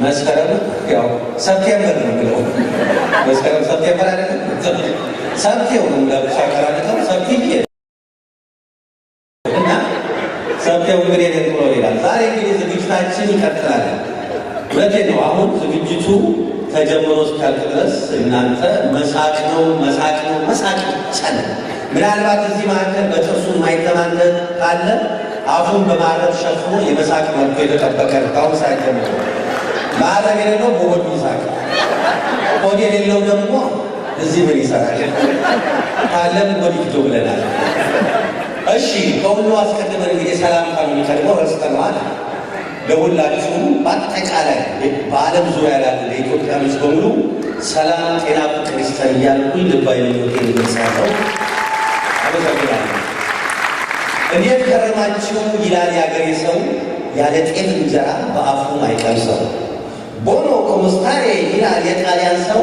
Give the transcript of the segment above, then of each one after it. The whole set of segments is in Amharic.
መስከረም ያው September ነው ብለው መስከረም September አይደለም፣ ሰብቴው ነው እንዳሻቀራለተው ሰብትዬ እና ሰብቴው እንግዲህ ጥሎ ይላል። ዛሬ እንግዲህ ዝግጅታችን ይቀጥላል። እውነቴን ነው። አሁን ዝግጅቱ ተጀምሮ እስኪያልቅ ድረስ እናንተ መሳቅ ነው፣ መሳቅ ነው፣ መሳቅ ብቻ ነው። ምናልባት እዚህ መካከል በጥርሱ የማይተማመን ካለ አፉን በማረብ ሸፍኖ የመሳቅ መልኩ የተጠበቀ ነው። ከአሁን ሰዓት ጀምሮ ማረብ የሌለው በሆዱ ይሳቅ፣ ሆድ የሌለው ደግሞ እዚህ ምን ይሰራል? ካለም ሆድ ይፍቶ ብለናል። እሺ፣ ከሁሉ አስቀድመን እንግዲህ ሰላምታ ነው የሚቀድመው፣ ረስተነዋል። ለሁላችሁም በአጠቃላይ በዓለም ዙሪያ ላሉ ለኢትዮጵያኖች በሙሉ ሰላም፣ ጤና፣ ፍቅር ይስጠን እያልኩኝ ልባዊ ምኞቴን እገልጻለሁ። አመሰግናለሁ። እንዴት ከረማችሁ ይላል የአገሬ ሰው፣ ያለ ጤፍ እንጀራ በአፉ አይቀምሰው። Buono come stai ይላል የጣሊያን ሰው፣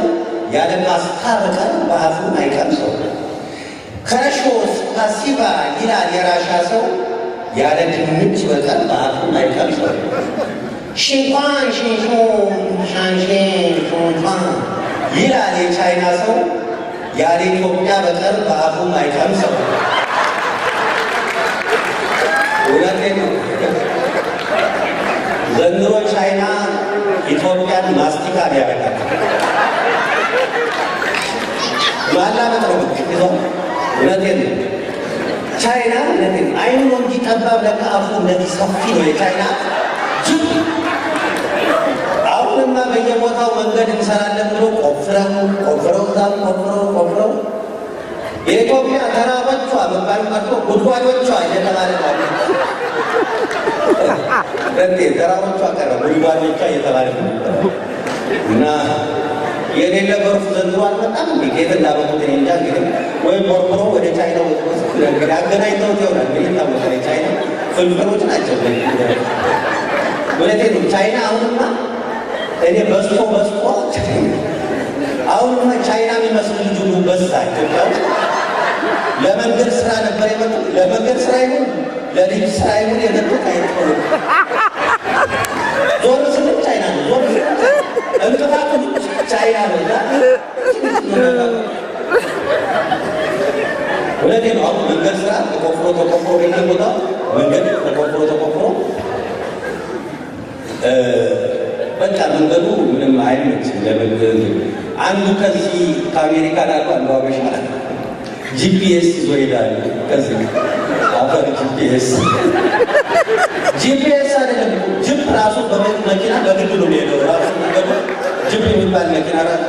ያለ ፓስታ በቀር በአፉ አይቀምሰው። Хорошо, спасибо ይላል የራሻ ሰው፣ ያለ ድንች በቀር በአፉ አይቀምሰው። ሽንኳን ሽንሹን ሻንሼን ሾንሿን ይላል የቻይና ሰው፣ ያለ ኢትዮጵያ በቀር በአፉ አይቀምሰው። እውነቴን ነው። ዘንድሮ ቻይና ኢትዮጵያን ማስቲካ ያደርጋል። ማላመጥ ነው ይዞ። እውነቴን ነው። ቻይና እውነቴን ነው። አይኑ ነው እንጂ ጠባብ፣ ለካ አፉ እንደዚህ ሰፊ ነው የቻይና ጅብ። አሁንማ በየቦታው መንገድ እንሰራለን ብሎ ቆፍረው ቆፍረው እዛም ቆፍረው ቆፍረው የኢትዮጵያ ተራሮቿ መባል ቀርቶ ጉድጓዶቿ እየተባለ ነው። እንዴ ተራሮቿ ቀረ፣ ጉድጓዶቿ እየተባለ ነው። እና የሌለ ጎርፍ ዘንድሮ አልመጣም። እንዴ ከየት እንዳመጡት እኔ እንጃ። እንግዲህ ወይም ቦርቡሮ ወደ ቻይና ወስዶ እንግዲህ አገናኝተውት ይሆናል። እንግዲህ ይታወቃል፣ የቻይና ፍልፍሎች ናቸው። እውነቴን ነው። ቻይና አሁንማ እኔ በዝቶ በዝቶ አሁንማ ቻይና የሚመስል ልጅ ሁሉ በዛ ኢትዮጵያ ውስጥ። ለመንገድ ስራ ነበር የመጡት። ለመንገድ ስራ ይሁን ለልጅ ስራ ይሁን የመጡት አይታወቅም። ዞር ስንል ቻይና ነው። ዞር ስንል እንቅፋቱ ቻይና ነው። እና እውነቴን ነው። አሁን መንገድ ስራ ተቆፍሮ ተቆፍሮ በየቦታው መንገድ ተቆፍሮ ተቆፍሮ በቃ መንገዱ ምንም አይመችም። ለመንገድ አንዱ ከዚህ ከአሜሪካ ላሉ አንዱ አበሻ GPS ይዞ ሄዳል። ከዚህ አፈር GPS አይደለም፣ ጅፕ ራሱ በመኪና በግድ ነው የሚሄደው። ራሱ መንገዱ ጅፕ የሚባል መኪና ራሱ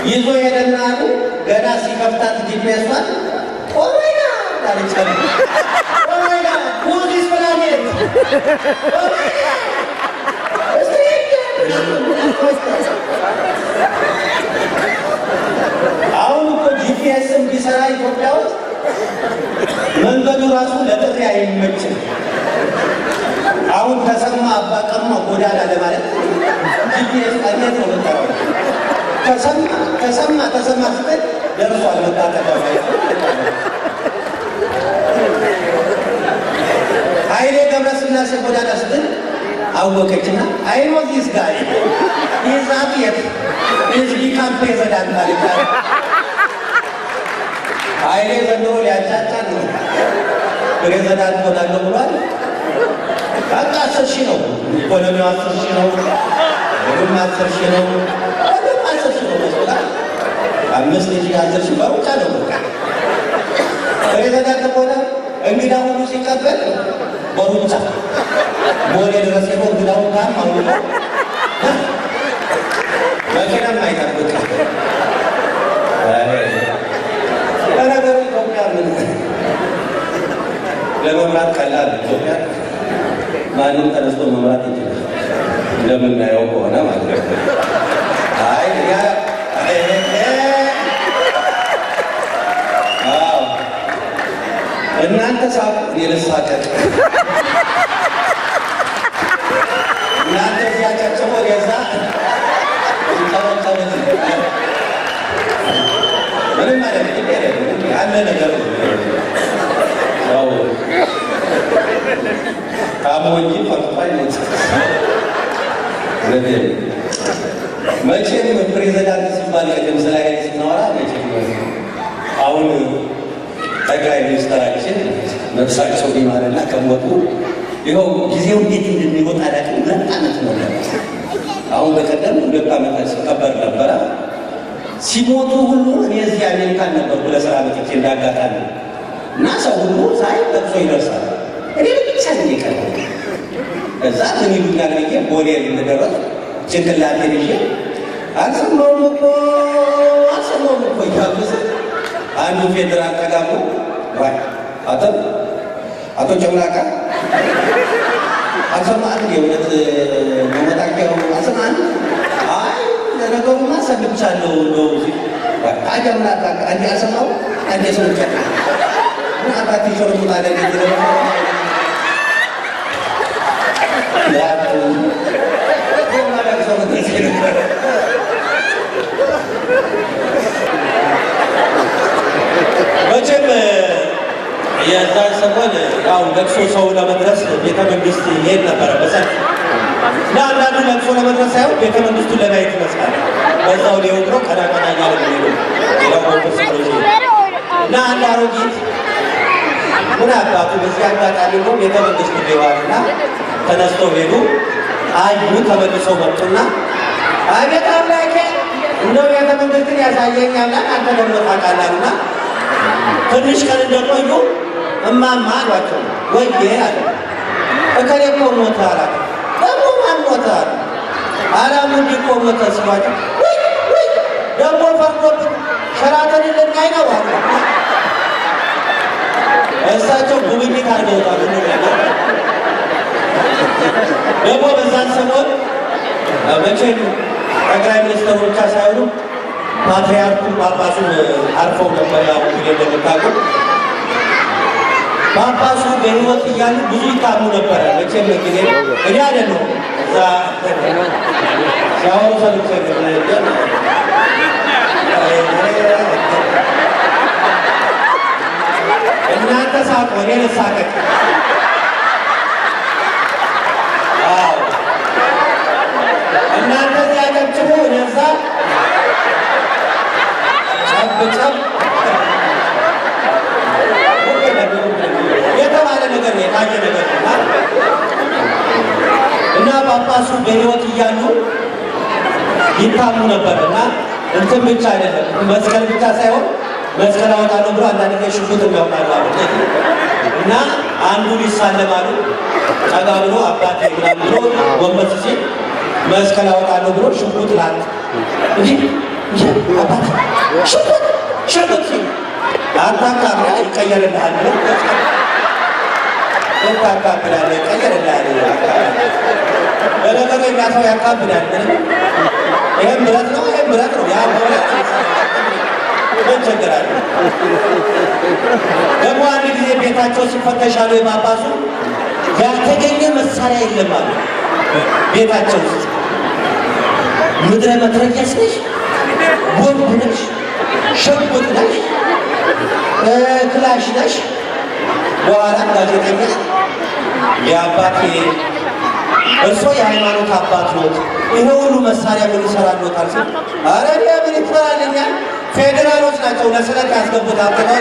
ይዞ ሄደና አሉ ገና ሲከፍታት GPS ሷን "Oh my God" አለች። "Oh my God, who this planet? Oh my God." አሁን እኮ GPS ም ቢሰራ ኢትዮጵያ ውስጥ መንገዱ ራሱ ለጥሪ አይመችም። አሁን ተሰማ አባቀማ ጎዳና ለማለት GPS እንዴት ነው የምጠራው? ተሰማ ተሰማ ተሰማ ስትል ደርሷል መታጠፊያው ላይ። ኃይሌ ገብረስላሴ ጎዳና ስትል አወቀችና "I know this guy, he's athlete, he's become president" አለች። ኃይሌ ዘንድሮ ሊያጫጫን ነው። ፕሬዚዳንት ሆናለሁ ብሏል። በቃ 10,000 ነው። ኢኮኖሚው 10,000 ነው። ሁሉም 10,000 ነው። ሁሉም 10,000 ነው መስሎታል። 5,000፣ 10,000 በሩጫ ነው። በቃ ፕሬዚዳንት ከሆነ እንግዳ ሁሉ ሲቀበል በሩጫ ቦሌ ድረስ ሄዶ እንግዳውን ካም አውልቆ መኪናም አይጠብቅ። ለነገሩ ኢትዮጵያ ምን ለመምራት ቀላል፣ ኢትዮጵያ ማንም ተነስቶ መምራት ይችላል፣ እንደምናየው ከሆነ ማለት ነው። አይ ያ አዎ እናንተ ሳቁ፣ እኔ ልሳቀቅ። እናንተ ሲያጨጭሙ ወደዛ ይንጠበጠብ። ምንም ማለት ያለ ነገር ነው። ያው ታሞ እንጂ ፈርቶ አይሞትም። እውነቴን ነው። መቼም ፕሬዚዳንት ሲባል ቅድም ስለ ኃይሌ ስናወራ መቼም አሁን ጠቅላይ ሚኒስትራችን ነፍሳቸው ይማርና ከሞቱ ይኸው ጊዜው እንዴት እንደሚሮጥ አላውቅም። 2 ዓመት ሞላ። አሁን በቀደም 2 ዓመት ሲከበር ነበረ። ሲሞቱ ሁሉ እኔ እዚህ አሜሪካን ነበርኩ ለስራ መጥቼ እንዳጋጣሚ እና ሰው ሁሉ ሳይ ለቅሶ ይደርሳል። እኔ ብቻ ነኝ የቀረሁት። እዛ ምን ይሉኛል ብዬ ቦሌ እንደደረስኩ ጭንቅላቴን ይዤ አልሰማሁም እኮ አልሰማሁም እኮ እያልኩ ስል አንዱ ፌዴራል ጠጋ ብሎ ዋይ አቶ ጨምላቃ አልሰማህም? የእውነት መሞታቸው አልሰማህም? አይ ለነገሩማ ሰምቻለሁ እንደው ሲል ዋይ ታዲያ ምን አባክ አንዴ አልሰማሁም አንዴ ሰምቻለሁ። ምን አባት ይሸርሙጣል እንዴ? መቼም የዛን ሰሞን ያው ለቅሶ ሰው ለመድረስ ቤተ መንግስት ይሄድ ነበረ በሰልፍ እና አንዳንዱ ለቅሶ ለመድረስ ሳይሆን ቤተ መንግስቱን ለማየት ይመስላል። በዛው ሊሆን ብሎ ቀና ቀና እያለ ነው የሚሄደው። ሌላው ጎንበስ ብሎ ሲሄድ እና አንድ አሮጊት ምን አባቱ በዚህ አጋጣሚ ነው ቤተ መንግስቱ ሊዋልና ተነስተው ሄዱ። አዩ፣ ተመልሰው መጡና አቤት አምላኬ እንደው ቤተ መንግስትን ያሳየኝ አምላክ አንተ ደግሞ ታውቃለህ አሉና ትንሽ ቀን እንደቆዩ እማማ አሏቸው። ወዬ አሉ። እከሌ እኮ ሞተ አላቸው። ደግሞ ማን ሞተ አሉ። አላሙዲ እኮ ሞተ ሲሏቸው ውይ ውይ ደግሞ ፈርዶብን ሸራተንን ልናይ ነው አሉ። እሳቸው ጉብኝት አድርገውታል ሁሉ ነገር። ደግሞ በዛን ሰሞን መቼም ጠቅላይ ሚኒስትሩ ብቻ ሳይሆኑ ፓትርያርኩም ጳጳሱም አርፈው ነበር። ያው እንግዲህ እንደምታውቁት ጳጳሱ በሕይወት እያሉ ብዙ ይታሙ ነበረ። መቼም ጊዜ እኔ አይደለሁም እዛ ሲያወሩ ሰምቼ ነው። እናንተ ሳቁ፣ እኔ ልሳቀቅ። አዎ እናንተ እዚያ ጨብጭቡ፣ እኔ እዛ ጨብ ጨብ የተባለ ነገር ነው፣ የታየ ነገር ነው። እና ጳጳሱ በሕይወት እያሉ ይታሙ ነበር እና እንትን ብቻ አይደለም መስቀል ብቻ ሳይሆን መስቀል አወጣለሁ ብሎ አንዳንድ ጊዜ ሽጉጥ የሚያወጣሉ አሉ። እና አንዱ ሊሳለም አሉ ጠጋ ብሎ አባቴ ምናምን ብሎ ጎንበስ ሲል መስቀል አወጣለሁ ብሎ ሽጉጥ ላጥ እንዲህ አባቴ ሽጉጥ ሽጉጥ ሲል አታካብዳ ይቀየርልሃል ብሎ ታካብዳለህ ይቀየርልሃል። ለነገሩ የኛ ሰው ያካብዳል። ምንም ይሄም ብረት ነው፣ ይሄም ብረት ነው። ያ ብረት ምን ችግር አለ? ደግሞ አንድ ጊዜ ቤታቸው ሲፈተሻሉ የጳጳሱ ያልተገኘ መሳሪያ የለም አሉ። ቤታቸው ውስጥ ምድረ መትረየስ ነሽ፣ ቦምብ ነሽ፣ ሽጉጥ ነሽ፣ ክላሽ ነሽ። በኋላ ጋዜጠኛ የአባቴ እርሶ የሃይማኖት አባት ኖት፣ ይሄ ሁሉ መሳሪያ ምን ይሰራልዎታል? ሲል ኧረ እኔ ምን ይሰራልኛል? ፌዴራሎች ናቸው ለስለት ያስገቡት፣ አምጥተው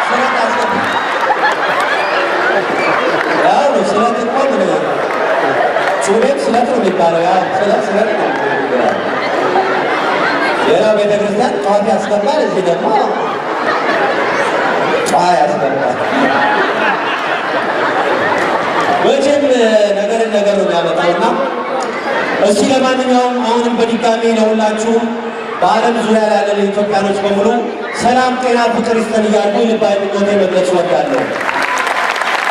ስለት ያስገቡት። ያው ነው ስለት እኮ ምን ጩቤም ስለት ነው የሚባለው። ያው ስለት ስለት ነው የሚባለው። ሌላው ቤተክርስቲያን ጧፍ ያስገባል፣ እዚህ ደግሞ ጧ ያስገባል። መቼም ነገርን ነገር ነው የሚያመጣውና እስቲ ለማንኛውም አሁንም በድጋሚ ለሁላችሁም በዓለም ዙሪያ ላለን ኢትዮጵያኖች በሙሉ ሰላም፣ ጤና፣ ፍቅር ይስጠን እያልኩ ልባዊ ምኞቴን መግለጽ እወዳለሁ።